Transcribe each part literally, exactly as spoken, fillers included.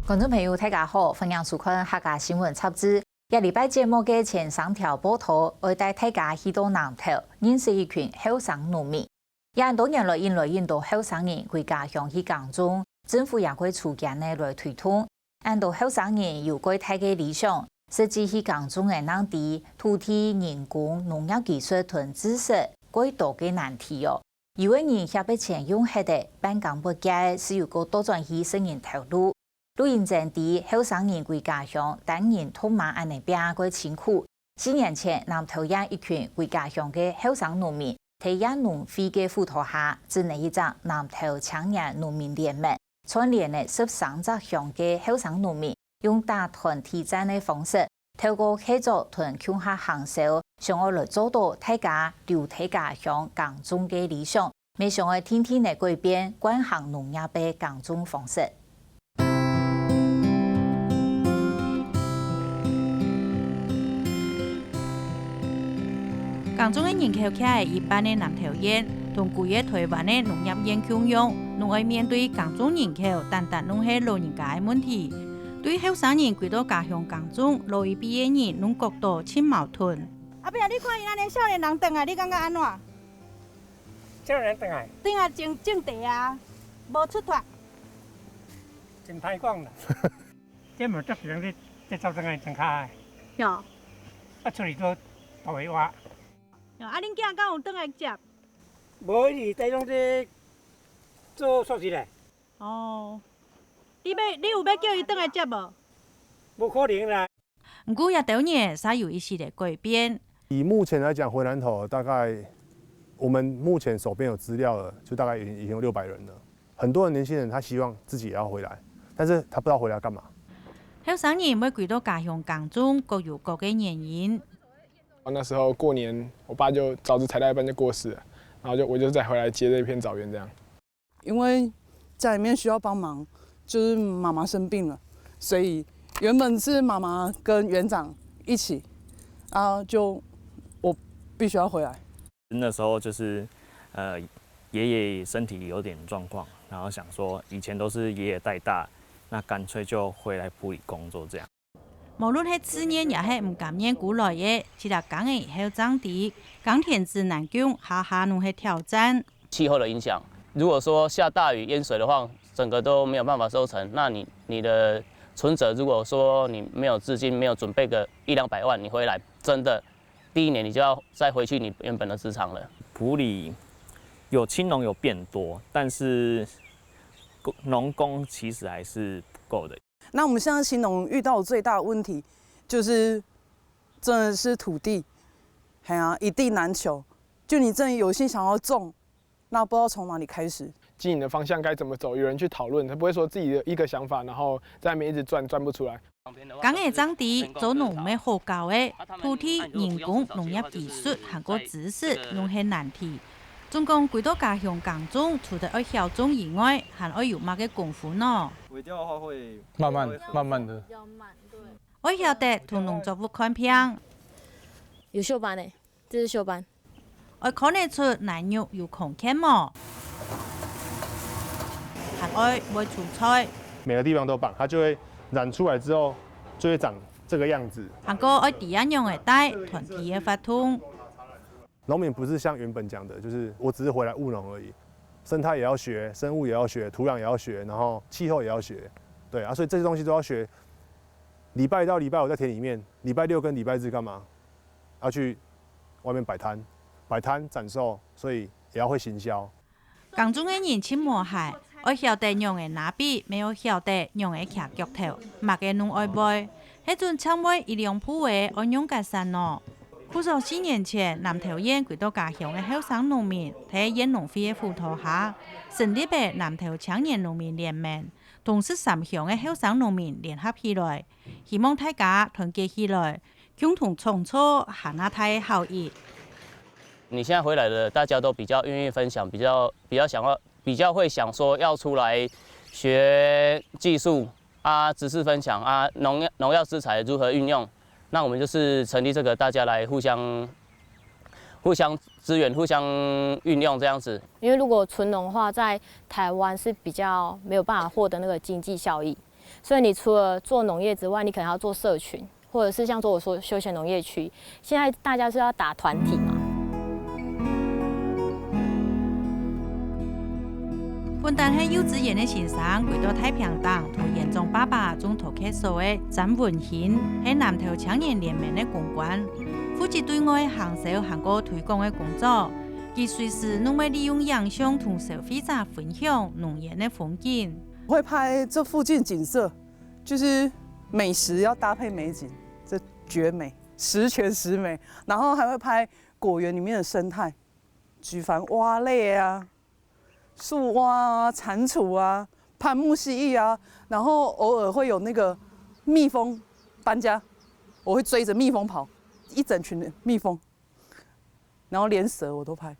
觀眾朋友，大家好，歡迎收看客家新聞雜誌。這禮拜節目个前三條報導，愛帶大家去到南投，認識一群後生農民。這恁多年來，引來恁多後生人歸家鄉去耕種，政府也過出錢仔來推動。恁多後生人有過大个理想，實際去耕種个人知，土地、人工、農業技術同知識，過多个難題哦。 有个人下筆錢用忒个，半工不結，就有過倒轉去食人頭路。路人真知，後生人歸家鄉，單人獨馬恁仔拚過辛苦。四年前，南投縣一群歸家鄉个後生農民，在縣農會个輔導下，成立一隻南投青年農民聯盟，串聯了十三隻鄉个後生農民， 用打團體戰个方式，透過合作同共下行銷，想愛來做到大家留在家鄉耕種个理想，乜想愛定定仔改變慣行農業个耕種方式。耕種个人口徛在一半个南投縣，同歸个台灣个農業縣共樣，攏愛面對耕種人口單單攏係老人家个問題。 對後生人歸到家鄉耕種，老一輩个人攏覺著盡矛盾。阿伯，你看𪜶恁仔少年人轉來，你感覺按怎？少年人轉來？轉來種，種地啊，無出脫。真歹講啦。這無足成，這，這走轉來真可愛。有。啊，出去做，都會活。有，啊，恁囝敢有轉來接？無，伊佇台中這做實習咧。 哦，你欲，你有欲叫伊轉來接無？無可能啦。毋過這兜年煞有一息仔改變。以目前來講，回南投大概我們目前手邊有資料的，就大概已經，已經有六百人了。很多的年輕人他希望自己也要回來，但是他不知道回來幹嘛。後生人會歸到家鄉耕種，各有各个原因。那時候過年，我爸就早就踩到一半就過世了，然後就，我就再回來接這片草原這樣。 因為家裡面需要幫忙，就是媽媽生病了，所以原本是媽媽跟園長一起，啊，就我必須要回來。那時候就是，呃，爺爺身體有點狀況，然後想說以前都是爺爺帶大，那乾脆就回來埔里工作這樣。 無論係自願也係毋甘願歸來个，除了耕仔後正知，耕田子難供，下下攏係挑戰。氣候的影響，如果說下大雨淹水的話，整個都沒有辦法收成。那你，你的存摺，如果說你沒有資金，沒有準備個一兩百萬，你回來真的第一年你就要再回去你原本的職場了。埔里有青農有變多，但是工，農工其實還是不夠的。 那我們現在青農遇到最大的問題，就是真的是土地，哎呀，一地難求。就你真的有心想要種，那不知道從哪裡開始。經營的方向該怎麼走，有人去討論，他不會說自己的一個想法，然後在那邊一直鑽，鑽不出來。耕仔正知，做農毋係好搞个，土地、人工、農業技術還過知識，攏係難題。總講歸到家鄉耕種，除了愛曉種以外，還愛有麼个功夫呢？ 慢慢，慢慢的。愛曉得同農作物看病。有鏽斑欸，這是鏽斑。愛看得出泥肉有康健無？還愛會出菜。每個地方都綁，它就會染出來之後，就會長這個樣子。還過愛知仰仔戴，團體个活動。 農民不是像原本講的，就是我只是回來務農而已，生態也要學，生物也要學，土壤也要學，然後氣候也要學，對啊，所以這些東西都要學。禮拜一到禮拜五在田裡面，禮拜六跟禮拜日幹嘛？要去外面擺攤，擺攤展售，所以也要會行銷。 耕種个人盡無閒，愛曉得仰仔拿筆，乜愛曉得仰仔擎钁頭，麼个攏愛會。係準淨會一兩步仔，愛仰結煞呢？故所四年前，南投縣歸到家鄉个後生農民，在縣農會个輔導下，成立了南投青年農民聯盟，同十三鄉个後生農民聯合起來，希望大家團結起來， 共同創造還較大个效益。你現在回來了，大家都比較願意分享，比較，比較想要，比較會想說要出來學技術啊，知識分享啊，農藥，農藥資材如何運用。那我們就是成立這個，大家來互相，互相支援、互相運用這樣子。因為如果純農的話，在台灣是比較沒有辦法獲得那個經濟效益。所以你除了做农业之外，你可能要做社群，或者是像做我说休闲农业区，现在大家是要打团体嘛。本旦係幼稚園个先生，歸到大坪頂，同園長爸爸種桃客所个詹文興，係南投青年聯盟个公關，負責對外行銷還過推廣个工作。佢隨時攏會利用影像同消費者分享農園个風景。會拍這附近景色，就是美食要搭配美景，這絕美，十全十美。然後還會拍果園裡面的生態，舉凡蛙類啊、树蛙啊、蟾蜍啊、攀木蜥蜴啊，然後偶爾會有那個蜜蜂搬家，我會追著蜜蜂跑，一整群的蜜蜂，然後連蛇我都拍，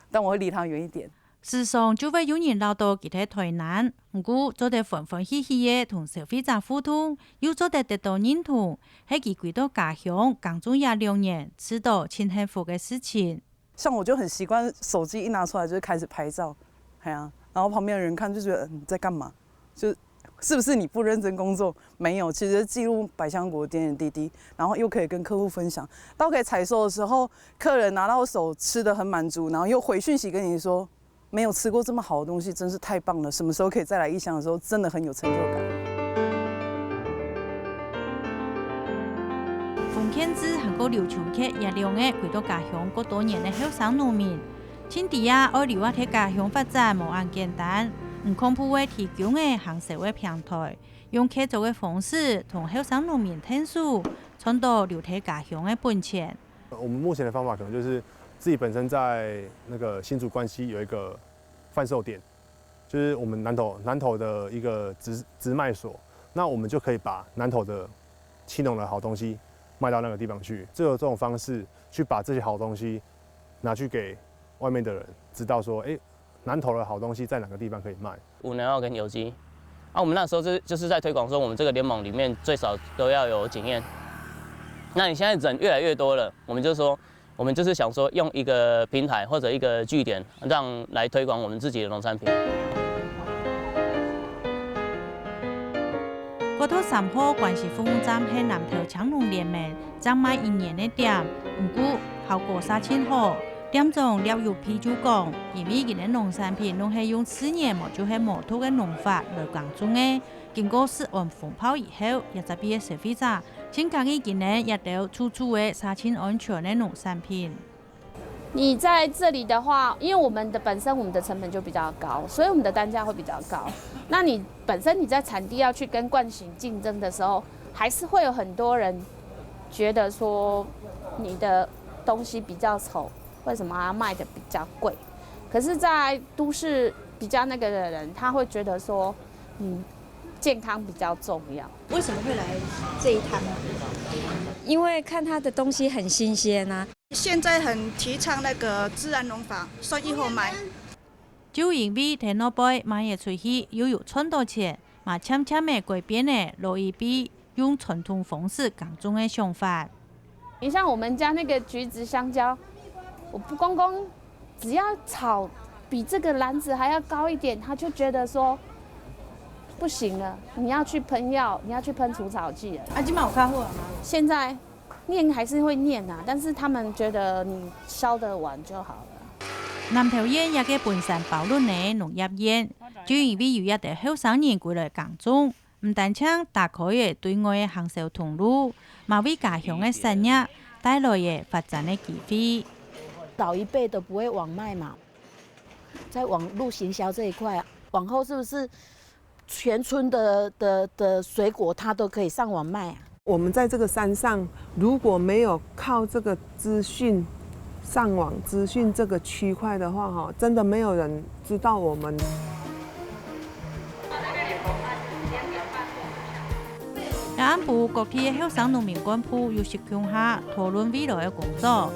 但我會離它遠一點。時常就會有人恅著佢在台南，毋過做得歡歡喜喜个同消費者互動，又做得得到認同，係佢歸到家鄉耕種這兩年，試著盡幸福个事情。像我就很習慣手機一拿出來就是開始拍照，哎呀，然後旁邊的人看就覺得，嗯，你在幹嘛？就是不是你不認真工作？沒有，其實記錄百香果點點滴滴，然後又可以跟客戶分享。到可以採收的時候，客人拿到手吃得很滿足，然後又回訊息跟你說，沒有吃過這麼好的東西，真是太棒了！什麼時候可以再來異鄉的時候，真的很有成就感。馮建志還過劉秋杰這兩个歸到家鄉過多年个後生農民，盡知啊愛留啊在家鄉發展無恁簡單，毋抗部會提供个行銷个平台，用客族个方式同後生農民𢯭手，賺到留在家鄉个本錢。我們目前的方法可能就是自己本身在那個新竹關西有一個販售點，就是我們南投南投的一個直直賣所，那我們就可以把南投的青農的好東西賣到那個地方去，就有這種方式去把這些好東西拿去給外面的人知道說，哎，南投的好東西在哪個地方可以賣。五能跟有机，啊，我們那時候是就是在推廣說，我們這個聯盟裡面最少都要有檢驗。那你現在人越來越多了，我們就說，我們就是想說用一個平台或者一個據點，讓來推廣我們自己的農產品。國道三號關西服務站係南投青農聯盟正賣一年个店，毋過效果煞盡好。店長廖玉佩就講，因為佢个農產品攏係用自然無就係無毒个農法來耕種个，經過食安風暴以後，這隻位个消費者盡合意佢等這兜粗粗个、殺盡安全个農產品。 你在這裡的話，因為我們的本身我們的成本就比較高，所以我們的單價會比較高。那你本身你在產地要去跟慣行競爭的時候，還是會有很多人覺得說你的東西比較醜，為什麼要賣得比較貴？可是，在都市比較那個的人，他會覺得說，嗯，健康比較重要。為什麼會來這一攤？因為看他的東西很新鮮啊。現在很提倡那個自然農法，所以後買。就因為在外背賣个出去又有賺到錢，嘛漸漸个改變了老一輩用傳統方式耕種个想法。你像我們家那個橘子、香蕉，我不公公只要草比這個籃子還要高一點，他就覺得說不行了，你要去噴藥，你要去噴除草劑了。啊，這馬有較好啊嗎？現在念還是會念啊，但是他們覺得你銷得完就好了。南投縣這個本身包潤个農業縣，就因為有一兜後生人歸來耕種，毋單淨打開了對外个行銷通路，嘛為家鄉个產業帶來了發展个機會。老一輩都不會網賣嘛，在網路行銷這一塊啊，往後是不是全村的的的水果它都可以上網賣啊？我們在這個山上，如果沒有靠這個資訊上網資訊這個區塊的話，哈，真的沒有人知道我們。暗晡，各地个後生農民幹部又集共下討論未來个工作。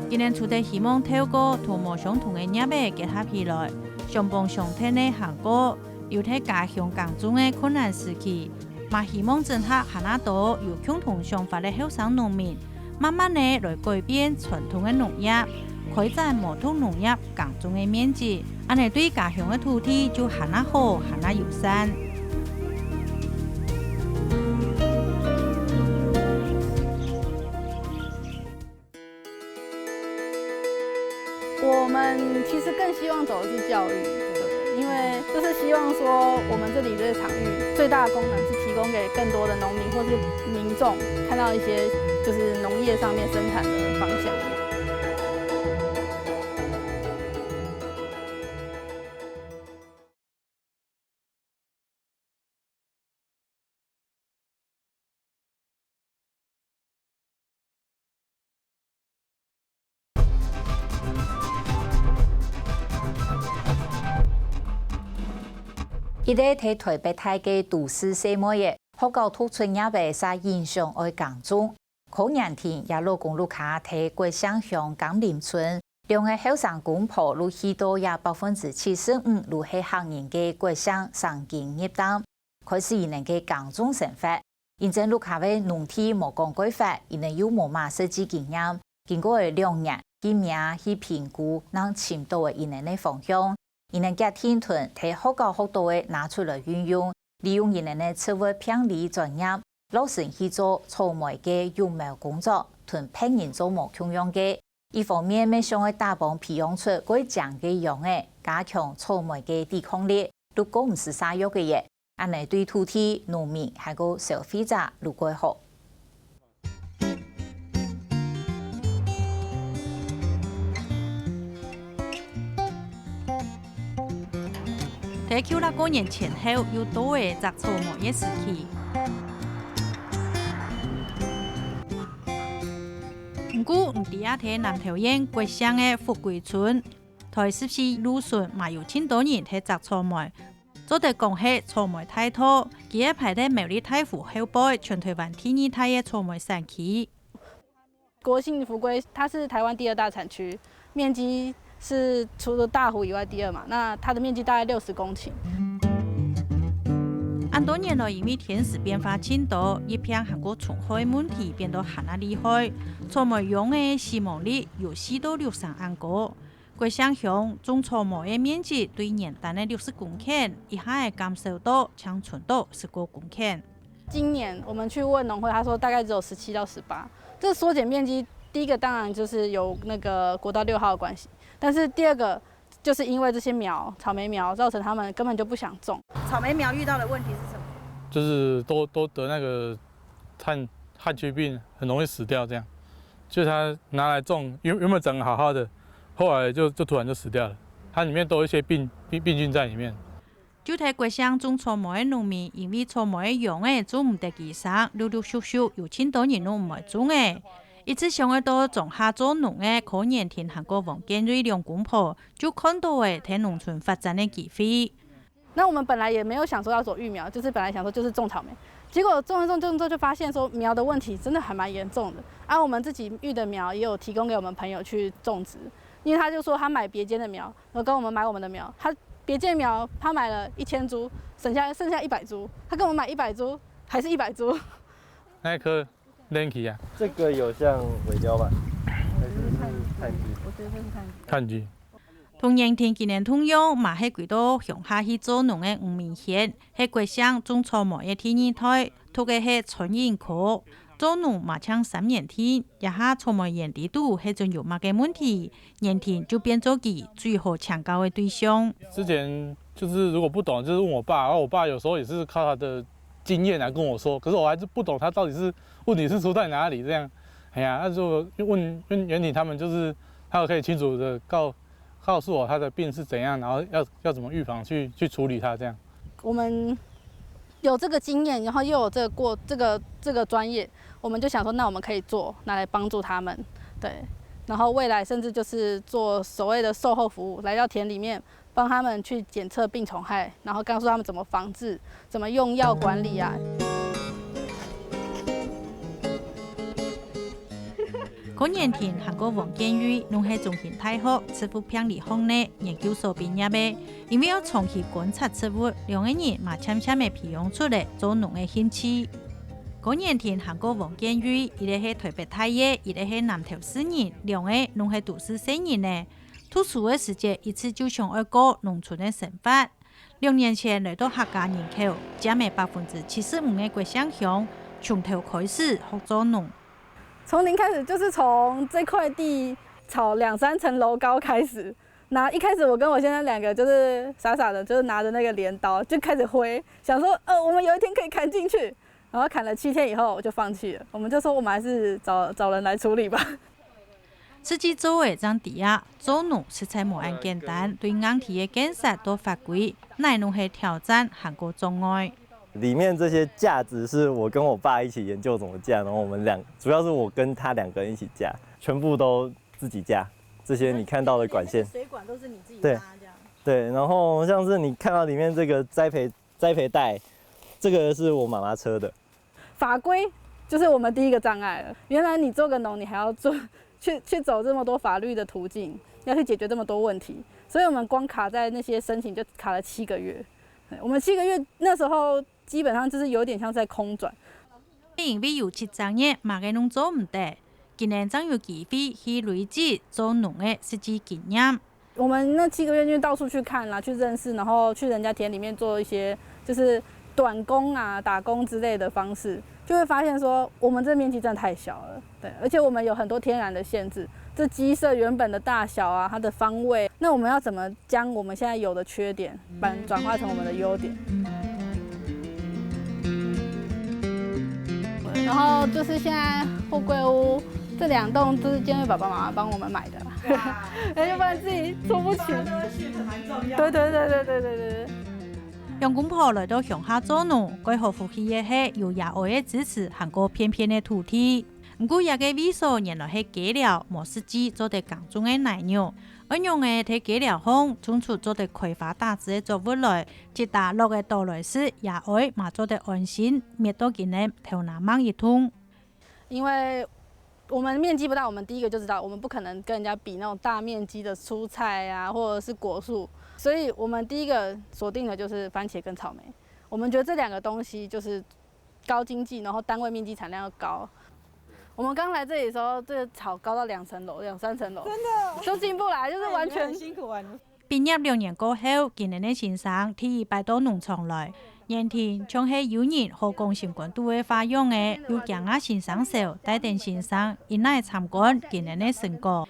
今年除忒希望透過同無相同个業仔結合起來，相幫相𢯭个行過，留在家鄉耕種个困難時期，嘛希望整合還較多有共同想法个後生農民，慢慢个來改變傳統个農業，開展無毒農業耕種个面積，恁仔對家鄉个土地就還較好，還較友善。其实更希望走的是教育，对，因为就是希望说我们这里的场域最大的功能是提供给更多的农民或是民众看到一些就是农业上面生产的方向。一个在台北大个都市細妹仔，學校讀出業仔煞影響愛耕種。柯年婷也老公屋下在國姓鄉柑林村，兩个後生公婆就去到這百分之七十五就係客人个國姓生根入擔，開始佢等个耕種生活。因為屋下个農地無講規劃，佢等又無麼實際經驗，經過了兩年，去摸、去評估，正尋到了佢等个方向。佢等決定同在學校學到个拿出來運用，利用佢等个植物病理專業，落實去做草莓个育苗工作，同別人做無共樣个。一方面，乜想愛打幫培養出過靚个秧仔，加強草莓个抵抗力，就過毋使灑藥个咧。 恁仔對土地、農民還過消費者就過好。在舊曆過年前後，又到了摘草莓个時期。毋過，毋知啊，在南投縣國姓个福歸村，在十四路脣，嘛有盡多人在摘草莓。 做得講係草莓大道，佢係排在苗栗大湖後背，全台灣第二大个草莓產區。國姓福歸，它是台灣第二大產區，面積是除了大湖以外第二嘛，那它的面積大概六十公頃。恁多年來，因為天時變化盡多，疫病還過蟲害問題變到還較厲害，草莓秧仔死亡率有四到六成恁高。 國姓鄉種草莓个面積對原旦个六十公頃，一下仔減少到淨伸到十過公頃。今年我們去問農會，他說大概只有十七到十八。這縮減面積，第一個當然就是有那個國道六號的關係，但是第二個就是因為這些苗，草莓苗造成他們根本就不想種。草莓苗遇到的問題是什麼？就是都都得那個炭炭疽病，很容易死掉這樣。就他拿來種，原原本長得好好的，後來就就突然就死掉了。它裡面都有一些病病病菌在裡面。就在國姓種草莓个農民，因為草莓个秧仔種毋得佢生，陸陸續續有盡多人都毋愛種了。一直想愛到莊下做農个柯年婷還過王建瑞兩公婆，就看到了在農村發展个機會。 那我們本來也沒有想說要走育苗，就是本來想說就是種草莓，結果種一種種一種就發現說苗的問題真的還蠻嚴重的。啊，我們自己育的苗也有提供給我們朋友去種植，因為他就說他買別間的苗，然後跟我們買我們的苗，他別間苗他買了一千株，省下剩下一百株，他跟我們買一百株還是一百株。那一棵 爛去啊。這個有像尾雕吧？還是是炭疽？我覺得這是炭疽。炭疽。同年天佢等同樣嘛係歸到鄉下去做農个吳明賢，係國姓種草莓个第二代，讀个係餐飲科，做農嘛淨三年天，這下草莓園裡肚係準有麼个問題，年婷就變做佢最好請教个對象。之前就是如果不懂，就是問我爸，然後我爸有時候也是靠他的經驗來跟我說，可是我還是不懂他到底是問題是出在哪裡這樣。哎呀，那就問問園庭他們，就是他們可以清楚的告告訴我他的病是怎樣，然後要要怎麼預防去去處理它這樣。我們有這個經驗，然後又有這個過這個這個專業，我們就想說，那我們可以做拿來幫助他們，對。然後未來甚至就是做所謂的售後服務，來到田裡面幫他們去檢測病蟲害，然後告訴他們怎麼防治，怎麼用藥管理啊。柯年婷還過王建宇，攏係中興大學植物病理學系研究所畢業个，因為愛長期觀察植物，兩個人嘛漸漸仔培養出來做農个興趣。柯年婷還過王建宇，一個係台北大个，一個係南投市人，兩個攏係都市細人仔。 讀書个時節，一直就想愛過農村个生活。六年前來到客家人口佔个百分之七十五个國姓鄉，從頭開始學做農。從零開始，就是從這塊地炒兩三層樓高開始，那一开始我跟我先生两个就是傻傻的，就是拿着那个镰刀就开始挥，想说，呃，我们有一天可以砍进去。然后砍了七天以后，我就放弃了。我们就说，我们还是找找人来处理吧。自家做个正知啊，做農实在無恁簡單，對硬體个建設到法規，哪能係挑戰還過障礙。里面这些架子是我跟我爸一起研究怎么架，然后我们两，主要是我跟他两个人一起架，全部都自己架。这些你看到的管线，水管都是你自己对拉这样。对，然后像是你看到里面这个栽培栽培袋，这个是我妈妈车的。法规就是我们第一个障碍了。原来你做个农，你还要做去去走这么多法律的途径，要去解决这么多问题，所以我们光卡在那些申请就卡了七个月。我们七个月那时候基本上就是有点像在空转。因為有七隻月麼个攏做毋得，今年正有機會去累積做農个實際經驗。我们那七个月就到处去看啦，去认识，然后去人家田里面做一些就是短工啊、打工之类的方式，就会发现说我们这面积真的太小了，对，而且我们有很多天然的限制，这鸡舍原本的大小啊、它的方位，那我们要怎么将我们现在有的缺点，把转化成我们的优点？然后就是现在货柜屋这两栋都是建瑞爸爸妈妈帮我们买的啦，要不然自己出不起。对对对对对对对对。兩公婆來到鄉下做農，蓋好福氣个係有爺哀个支持，還過便便个土地。毋過這个位所原來係雞寮，無實際做得耕種个泥肉，愛仰仔在雞寮項種出做得開花打子个作物來，直打落个到來時，爺哀嘛做得安心，搣到今日頭那猛一痛。因为我们面积不大，我们第一个就知道，我们不可能跟人家比那种大面积的蔬菜啊，或者是果树，所以我们第一个锁定的就是番茄跟草莓。我们觉得这两个东西就是高经济，然后单位面积产量又高。我们刚来这里的时候，这个草高到两层楼、两三层楼，真的都进不来，就是完全辛苦啊！畢業兩年過後，今年个先生第一擺到農場來，眼前像係有人好講心肝肚个話樣仔，又驚啊先生愁，帶等先生一齊參觀今年个成果。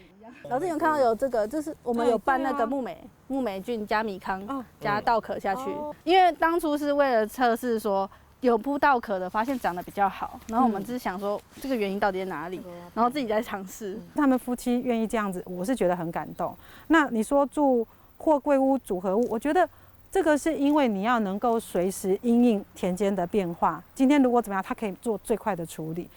老師有看到有这个，就是我们有拌那个木霉、木霉菌加米糠、哦加稻壳下去，因为当初是为了测试说有铺稻壳的，发现长得比较好，然后我们只是想说这个原因到底在哪里，然后自己在尝试。他们夫妻愿意这样子，我是觉得很感动。那你说住货柜屋、组合屋，我觉得这个是因为你要能够随时因应田间的变化。今天如果怎么样，他可以做最快的处理。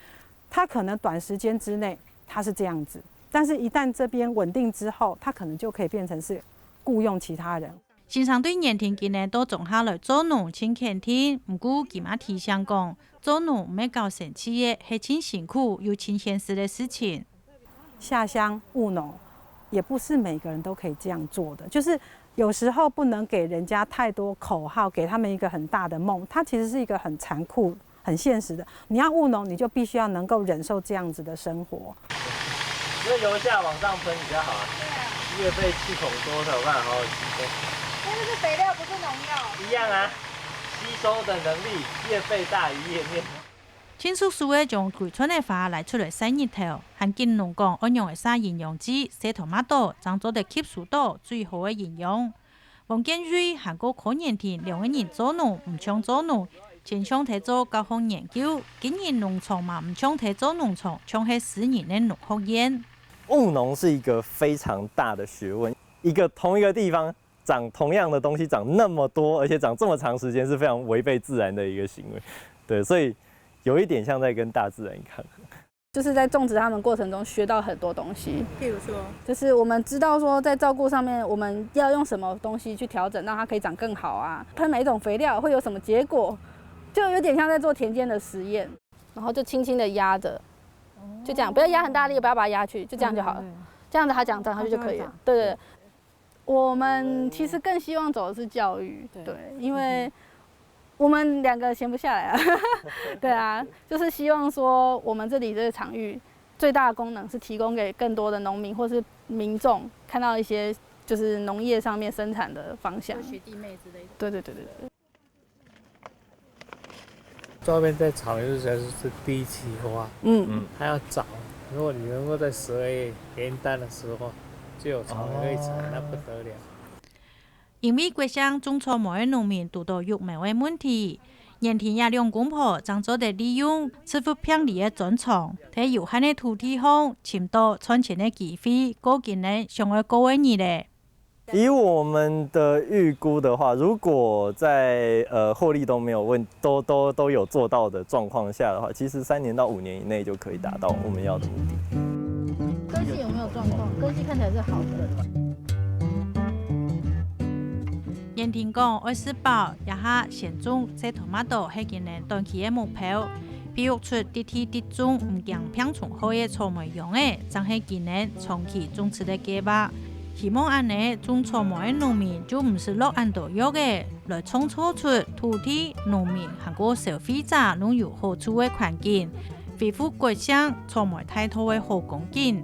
他可能短时间之内他是这样子，但是一旦这边稳定之后，他可能就可以变成是雇佣其他人。先生對年定今年到莊下來做農盡肯定，毋過佢嘛提醒講，做農毋係搞生趣个，係盡辛苦又盡現實个事情。下鄉務農也不是每个人都可以这样做的，就是有时候不能给人家太多口号，给他们一个很大的梦，它其实是一个很残酷、很现实的。你要务农，你就必须要能够忍受这样子的生活。你就由下往上喷比较好啊。越费气孔多才有办法好好吸收。那就是肥料，不是农药。一样啊，吸收的能力越费大于越面。盡熟手个將歸串个花拉出來曬日頭，還緊摎講愛仰仔撒營養劑，曬到麼多，正做得吸收到最好个營養。黃建瑞還過柯年定兩个人做農毋像做農，親像在做教學研究，經營農場嘛毋像在做農場，像係私人个農學院。务農是一个非常大的学问，一个同一个地方长同样的东西长那么多，而且长这么长时间，是非常违背自然的一个行为。对，所以有一点像在跟大自然抗衡。就是在种植它们过程中学到很多东西，譬如说，就是我们知道说在照顾上面，我们要用什么东西去调整，让它可以长更好啊。喷每一种肥料会有什么结果，就有点像在做田间的实验，然后就轻轻的压着，就这样，不要压很大力，不要把它压去，就这样就好了。这样子它长长下去就可以了。对对对。我们其实更希望走的是教育，对，因为我们两个闲不下来啊，对啊，就是希望说我们这里这个场域最大的功能是提供给更多的农民或是民众看到一些就是农业上面生产的方向。学弟妹之类的。对对对对对。专门在草原这条是第一期花，嗯，它要早。如果你能够在十二月元旦的时候就有草莓可以采，那不得了。因為國姓種草莓个農民堵到育苗个問題，年田這兩公婆正做得利用植物病理个專長，在有限个土地項尋到賺錢个機會，過今年想愛過个日仔。以我們的預估的話，如果在呃获利都沒有問，都都都有做到的狀況下的話，其實三年到五年以內就可以達到我們要的目的。根系有沒有狀況？根系看起來是好的。年田講愛食飽，這下先種這tomato係今年短期个目標。比喻出在地地種毋驚病蟲害个草莓秧仔，正係今年長期種植个計畫。希望恁呢種草莓个農民就毋使落恁多藥仔，來創造出土地、農民還過消費者攏有好處个環境，恢復國姓草莓大道个好光景。